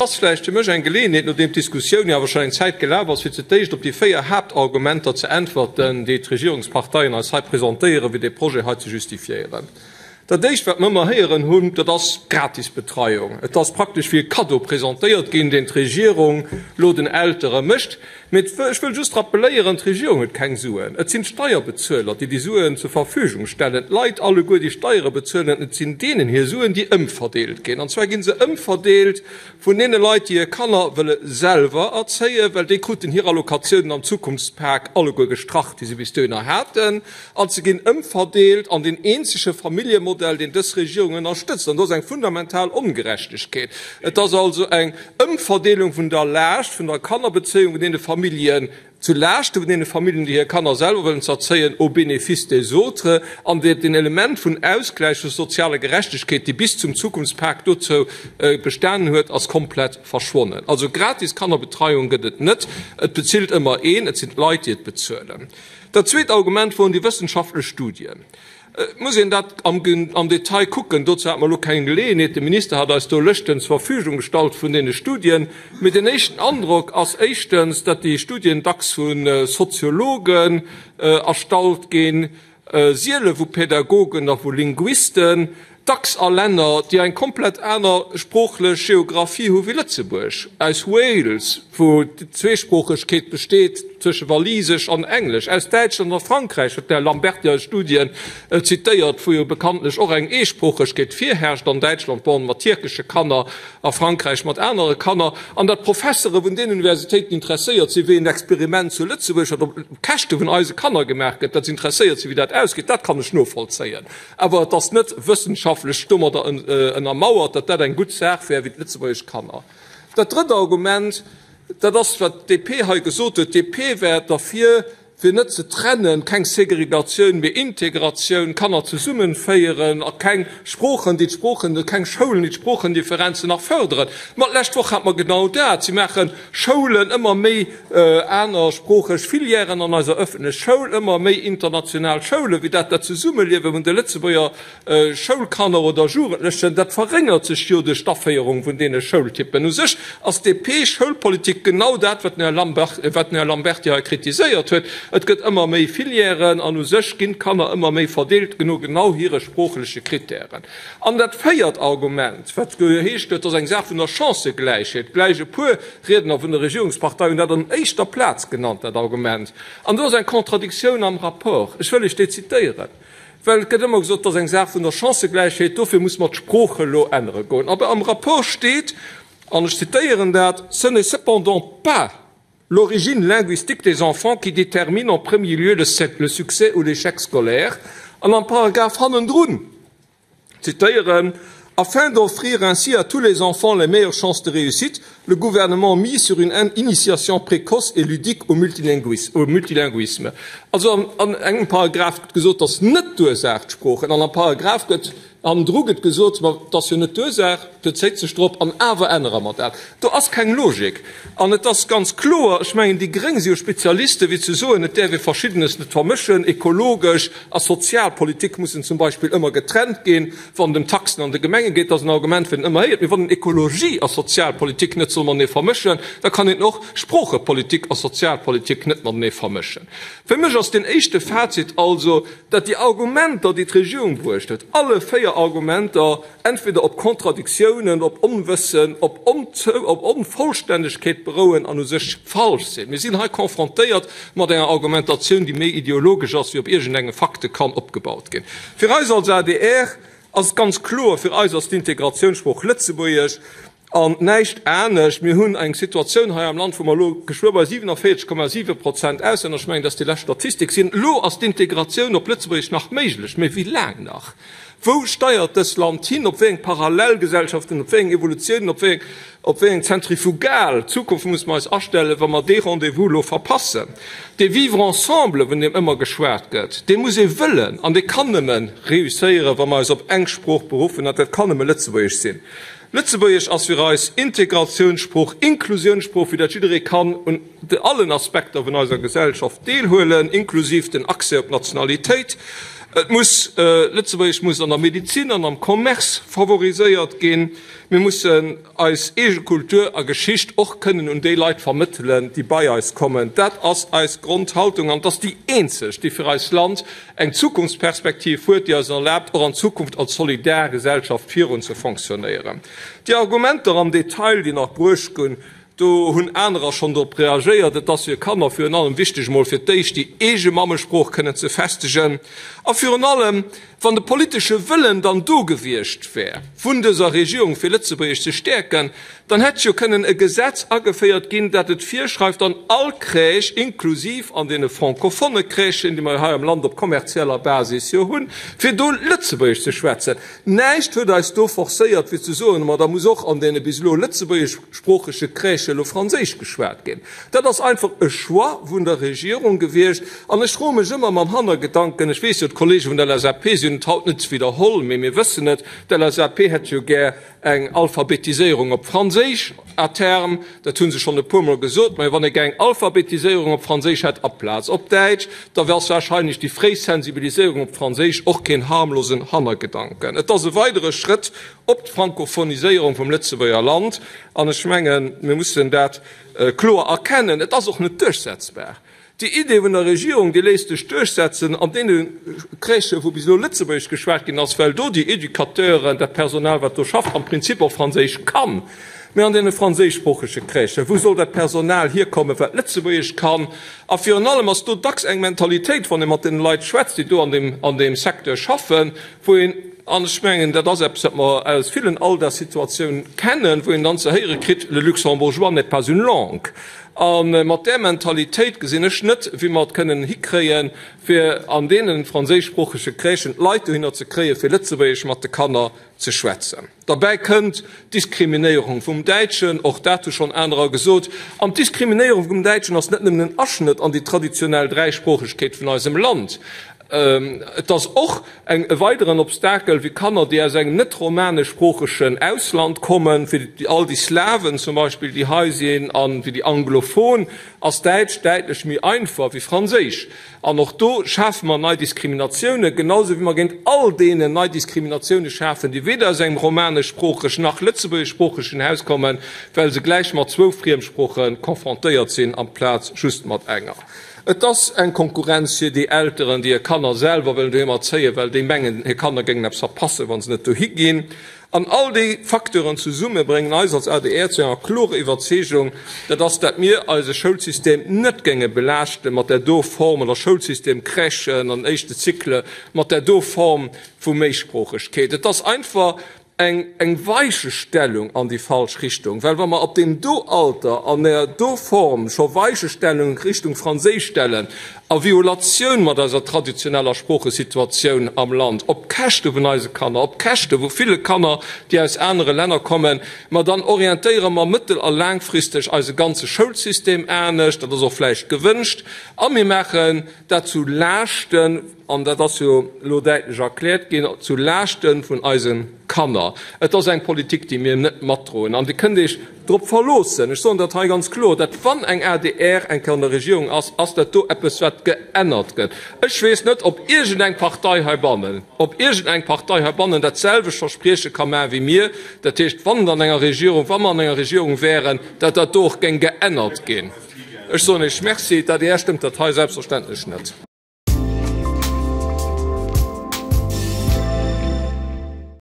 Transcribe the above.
ass vläicht fir mech eng Geleeënheet, nodeem d'Diskussioun jo awer schonn eng Zäit gelaf ass, fir zudéischt op déi 4 Haaptargumenter ze äntwerten, déi d'Regierungsparteien eis hei presentéieren, fir dee Projet hei ze justifiéieren. Dat Éischt, wat mer ëmmer héieren hunn, dat ass d'Gratisbetreiung. Et ass praktesch wéi e Kaddo presentéiert ginn, deen d'Regierung lo den Eltere mécht. Mee ech wëll just rappeléieren, D'Regierung huet keng Suen. Et sinn d'Steierbezueler, déi déi Suen zur Verfügung stellen. D'Leit alleguer, déi Steiere bezuelen, et sinn deenen hir Suen, déi ëmverdeelt ginn. An zwar gi se ëmverdeelt vun deene Leit, déi hir Kanner wëlle selwer erzéien, well déi kruten hir Allocatiounen am Zukunftspak alleguer gestrach, déi se bis dohinner haten. An se ginn ëmverdeelt an deen eenzege Familljemodell, deen dës Regierung ënnerstëtzt. An do ass eng fundamental Ongerechtegkeet. Et ass also eng Ëmverdeelung vun der Laascht vun der Kannerbezéiung vun deene Familljen zu Laaschte vun deene Familljen, déi hir Kanner selwer wëllen z'erzéien, au bénéfice des autres. An den Element vun Ausgläich, vu sozialer Gerechtegkeet, dee bis zum Zukunftspak dozou bestanen huet, ass komplett verschwonnen. Also gratis Kannerbetreiung gëtt et net. Et bezilt ëmmer een, et sinn d'Leit, déi et bezuelen. Dat zweet Argument woren déi wëssenschaftlech Studien. Et muss een dat am Detail kucken, dozou hat mer elo keng Geleeënheet, de Minister hat eis do Lëschten zur Verfügung gestallt vun deene Studien. Mee den éischten Androck ass éischtens, datt déi Studien dacks vu Soziologen erstallt ginn, siele vu Pädagogen a vu Linguisten, dacks a Länner, déi eng komplett aner sproochlech Geographie hu wéi Lëtzebuerg, aus Wales, wou d'Zweesproochegkeet besteet tësche Walisesch an Englesch, aus Däitschland a Frankräich, huet den Här Lamberty eis Studien zitéiert, wou jo bekanntlech och eng Eesproochegkeet virherrscht, an Däitschland, bon, mat tierkesche Kanner, a Frankräich mat anere Kanner, an datt d'Professere vun deenen Universitéiten interesséiert sinn, wéi en Experiment zu Lëtzebuerg, wat op Käschte vun eise Kanner gemaach gëtt, datt se interesséiert sinn, wéi dat ausgeet, dat kann ech novollzéien. Awer et ass net wëssenschaftlech domadder ënnermauert, datt dat eng gutt Saach wär fir d'lëtzebuergesch Kanner. Dat drëtt Argument, dat ass, wat d'DP hei gesot huet, D'DP wär derfir, fir net ze trennen, keng Segregatioun, mee Integratioun, Kanner zesummenféieren a keng Sproochen, déi d'Sproochen, keng Schoulen, déi d'Sproochendifferenzen nach fërderen. Ma d'lescht Woch hate mer genau dat. Si maache Schoulen ëmmer méi anersproocheg Filièren an eiser ëffentlech Schoul, ëmmer méi international Schoulen, wéi dat dat Zesummeliewe vun de Lëtzebuerger Schoulkanner oder Jugendlechen, dat verréngert sech jo duerch d'Aféierung vun deene Schoultypen. U sech ass d'DP-Schoulpolitik genau dat, wat den Här Lamberty hei kritiséiert huet, Et gëtt ëmmer méi Filièren an u sech ginn d'Kanner ëmmer méi verdeelt no genau hire sproochleche Kritären. An dat véiert Argument, wat geheescht huet, ass eng Saach vun der Chancëgläichheet. Gläich e puer Riedner vun der Regierungspartei hunn dat an éischter Plaz genannt, dat Argument. An do ass eng Contradictioun am Rapport. Ech wëll Iech déi zitéieren, well et gëtt ëmmer gesot, et ass eng Saach vun der Chancëgläichheet, dofir muss mer d'Sprooch elo ännere goen. Awer am Rapport steet, an ech zitéieren dat, Ce n'est cependant pas l'origine linguistique des enfants qui détermine en premier lieu le succès ou l'échec scolaire. An am Paragraph hannendrun zitéieren, Afin d'offrir ainsi à tous les enfants les meilleures chances de réussite, le gouvernement mise sur une initiation précoce et ludique au multilinguisme. Also an engem Paragraph gëtt gesot, dass net d'Ursaach d'Sproochen, an am Paragraph gëtt hannendru gëtt gesot, ma et ass jo net d'Ursaach, bezéit sech drop, an awer ännere mer dat. Do ass keng Logik. An et ass ganz kloer, ech mengen, déi Gréng si jo Spezialisten, wéi ze soen, et däerf ee Verschiddenes net vermëschen, ekologesch a sozial Politik mussen zum Beispill ëmmer getrennt ginn, wann et ëm Taxen an de Gemenge geet. Dat ass en Argument, wat een ëmmer héiert. Mee wann een Ekologie a Sozialpolitik net soll matenee vermëschen, da kann een och Sproochepolitik a Sozialpolitik net matenee vermëschen. Fir mech ass deen éischte Fazit also, datt déi Argumenter, déi d'Regierung bruecht huet, alle 4 Argumenter, entweder op Contradictiounen, op Onwëssen, op Onvollstännegkeet berouen an u sech falsch sinn. Mir sinn hei confrontéiert mat enger Argumentatioun, déi méi ideologesch ass, wéi op iergendenge Fakte kann opgebaut ginn. Fir eis als adr ass et ganz kloer, fir eis ass d'Integratiounssprooch Lëtzebuergesch an näischt anescht. Mir hunn eng Situatioun hei am Land, wou mer elo geschwë bei 47,7 Prozent Auslänner, ech mengen, dat ass déi lescht Statistik, sinn. Elo ass d'Integratioun op Lëtzebuergesch nach méiglech, mä wéi laang nach? Wou steiert dës Land hin? Op wéi eng Parallelgesellschaften, op wéi eng Evolutiounen, op wéi eng, op wéi eng zentrifugal Zukunft musse mer eis astellen, wa mer dee Rendez-vous elo verpassen? Dee Vivre ensemble, vun deem ëmmer geschwat gëtt, dee muss ee wëllen an dee kann nëmme réusséieren, wa mer eis op eng Sprooch beruffen, an dat kann nëmme Lëtzebuergesch sinn. Lëtzebuergesch ass fir eis Integratiounssprooch, Inklusiounssprooch, fir dat jidderee kann un allen Aspekter vun eiser Gesellschaft deelhuelen, inklusiv den Accès op d'Nationalitéit. Et muss, Lëtzebuergesch muss an der Medezin an am Commerce favoriséiert ginn. Mir mussen eis eege Kultur a Geschicht och kënnen un déi Leit vermëttelen, déi bei eis kommen. Dat ass eis Grondhaltung an et ass déi eenzeg, déi fir eist Land eng Zukunftsperspektiv huet, déi eis erlaabt, och an Zukunft als solidar Gesellschaft virun ze fonctionnéieren. Déi Argumenter am Detail, déi nach bruecht ginn, Do hunn anerer schonn drop reagéiert. Et ass fir Kanner virun allem wichteg, emol fir d'éischt déi eege Mammesprooch kënnen ze festegen. A virun allem, wann de politesche Wëllen dann do gewiescht wär vun dëser Regierung, fir Lëtzebuergesch ze stäerken, dann hätt jo kënnen e Gesetz ageféiert ginn, dat et virschreift, an all Crèche, inklusiv an deene francophone Crèchen, déi mer hei am Land op kommerzieller Basis jo hunn, fir do Lëtzebuergesch ze schwätzen. Näischt huet eis do forcéiert, fir ze soen, ma da muss och an deene bis elo lëtzebuergeschsproochege Crèchë elo Franséisch geschwat ginn. Dat ass einfach e Choix vun der Regierung gewiescht. An ech froe mech ëmmer mam Hannergedanken, ech weess jo, d'Kollege vun der LSAP, si hunn et haut net widderholl, mee mir wëssen et, d'LSAP hätt jo gär eng Alphabetiséierung op Franséisch à terme, dat hu se schonn e puermol gesot, mä wann ee gär eng Alphabetiséierung op Franséisch hätt aplaz op Däitsch, da ass wahrscheinlech déi fréi Sensibiliséierung op Franséisch och keen harmlosen Hannergedanken. Et ass e weidere Schrëtt op d'Frankophoniséierung vum Lëtzebuerger Land an ech mengen, mir mussen dat kloer erkennen. Et ass och net duerchsetzbar. Déi Idee vun der Regierung, déi léisst sech duerchsetzen an deene Crèchen, wou bis elo Lëtzebuergesch geschwat ginn ass, well do déi Educateuren, dat Personal, wat do schafft, am Prinzip och Franséisch kann. Mä an deene franséischsproochege Crèchen, wou soll dat Personal hierkommen, wat Lëtzebuergesch kann? A virun allem ass do dacks eng Mentalitéit, wann ee mat deene Leit schwätzt, déi do an deem, an deem Secteur schaffen, wou een, an ech mengen, dat ass eppes, wat mer aus villen Alldagssituatioun kennen, wou een dann ze héiere kritt, Le luxembourgeois n'est pas une langue. A mat där Mentalitéit gesinn ech net, wéi mer et kënnen hikréien, fir an deene franséischsproochege Crèchen d'Leit dohinner ze kréien, fir Lëtzebuergesch mat de Kanner ze schwätzen. Derbäi kënnt d'Diskriminéierung vum Däitschen, och dat hu schonn anerer gesot. An d'Diskriminéierung vum Däitschen ass net nëmmen en Aschnëtt an déi traditionell Dräisproochegkeet vun eisem Land. Et ass och eng e weideren Obstakel fir Kanner, déi aus engem net romaneschsproochegen Ausland kommen, fir all déi Slawen zum Beispill, déi hei sinn, a fir déi Anglophon ass Däitsch däitlech méi einfach wéi Franséisch. An och do schafe mer nei Diskriminatiounen, genau esou wéi mer géint all deenen nei Diskriminatioune schafen, déi weder aus engem romaneschsproocheg nach lëtzebuergeschsproochegen Haus kommen, well se gläich mat zwou Friemsprooche confrontéiert sinn amplaz just mat enger. Et ass eng Konkurrenz fir déi Elteren, déi hir Kanner selwer wëllen doheem erzéien, well déi mengen, hir Kanner géingen eppes verpassen, wa se net dohi ginn. An all déi Facteuren zesumme bréngen eis als adr zu enger klorer Iwwerzeegung, dat ass, dat mir eise Schoulsystem net géinge belaaschte mat där do Form, oder Schoulsystem, Crèchen an éischte Cycle, mat där do Form vu Méisproochegkeet. Et ass einfach eng eng Weichestellung an déi falsch Richtung, well wa mer ab deem do Alter an där do Form scho Weichestellung Richtung Franséisch stellen, a Violatioun mat eiser traditioneller Sproochesituatioun am Land, op Käschte vun eise Kanner, op Käschte vu ville Kanner, déi aus anere Länner kommen, ma dann orientéiere mer mëttel a laangfristeg eise ganze Schoulsystem anescht, dat ass och vläicht gewënscht, a mir maachen dat zu Laaschte an dat ass jo elo däitlech erkläert ginn, zu Laaschte vun eise Kanner. Et ass eng Politik, déi mir net matdroen. An Dir kënnt Iech drop verloossen, ech soen dat hei ganz kloer, datt wann eng adr eng Kéier an der Regierung ass, ass dat do eppes, wat geännert gëtt. Ech weess net, ob iergendeng Partei heibannen, ob iergendeng Partei heibannen dat selwecht Versprieche ka maache wéi mir, dat heescht, wann et an enger Regierung, wa mer an enger Regierung wären, datt dat do och géing geännert ginn. Ech soen Iech Merci. D'adr stëmmt dat hei selbstverständlech net.